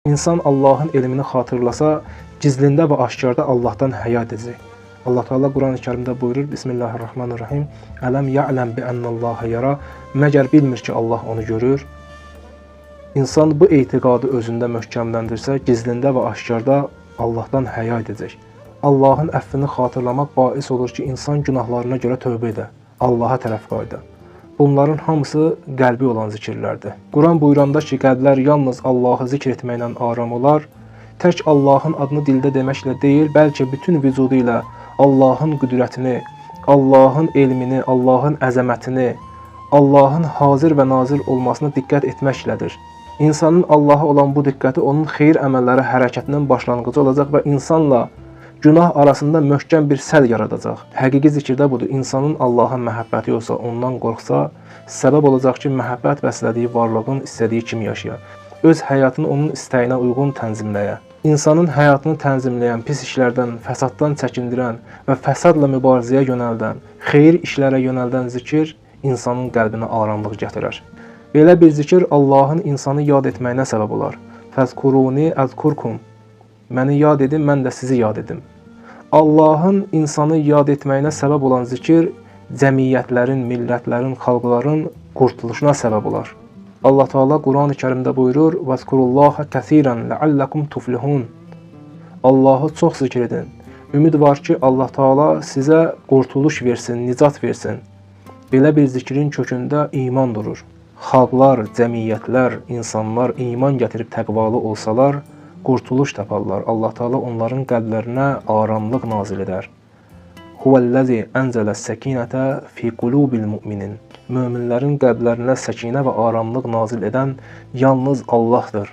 İnsan Allahın elmini xatırlasa, gizlində və aşkarda Allahdan həya edəcək. Allah Teala Quran-ı Kərimdə buyurur: Bismillahirrahmanirrahim. Ələm ya'ləm bi ennallaha yara. Məgər bilmir ki, Allah onu görür? İnsan bu etiqadı özündə möhkəmləndirsə, gizlində və aşkarda Allahdan həya edəcək. Allahın əffini xatırlamaq bais olur ki, insan günahlarına görə tövbə edə, Allaha tərəf qayıda. Bunların hamısı qəlbi olan zikirlərdir. Quran buyuranda ki, qəlblər yalnız Allahı zikr etməklə aram olar, tək Allahın adını dildə deməklə deyil, bəlkə bütün vücudu ilə Allahın qüdrətini, Allahın elmini, Allahın əzəmətini, Allahın hazır və nazir olmasına diqqət etməklədir. İnsanın Allaha olan bu diqqəti onun xeyir əməlləri hərəkətinin başlanğıcı olacaq və insanla günah arasında möhkəm bir sədd yaradacaq. Həqiqi zikirdə budur. İnsanın Allaha məhəbbəti yoxsa, ondan qorxsa, səbəb olacaq ki, məhəbbət bəslədiyi varlığın istədiyi kimi yaşaya. Öz həyatını onun istəyinə uyğun tənzimləyə. İnsanın həyatını tənzimləyən, pis işlərdən, fəsaddan çəkindirən və fəsadla mübarizəyə yönəldən, xeyir işlərə yönəldən zikir insanın qəlbinə aramlıq gətirər. Belə bir zikir Allahın insanı yad etməyinə səbəb olar. Fəzkuruni əzkurkum. Məni yad edin, mən də sizi yad edim. Allahın insanı yad etməyinə səbəb olan zikir cəmiyyətlərin, millətlərin, xalqların qurtuluşuna səbəb olar. Allah Teala Quran-ı Kərimdə buyurur: "Vəzkurullaha kəsirən leallekum tuflihun." Allahı çox zikr edin. Ümid var ki, Allah Teala sizə qurtuluş versin, nicat versin. Belə bir zikrin kökündə iman durur. Xalqlar, cəmiyyətlər, insanlar iman gətirib təqvalı olsalar, qurtuluş taparlar. Allah Teala onların qəlblərinə aramlıq nazil edər. Huvəl-ləzi ənzələs-səkinətə fi qulubil mu'minin. Möminlərin qəlblərinə səkinə və aramlıq nazil edən yalnız Allahdır.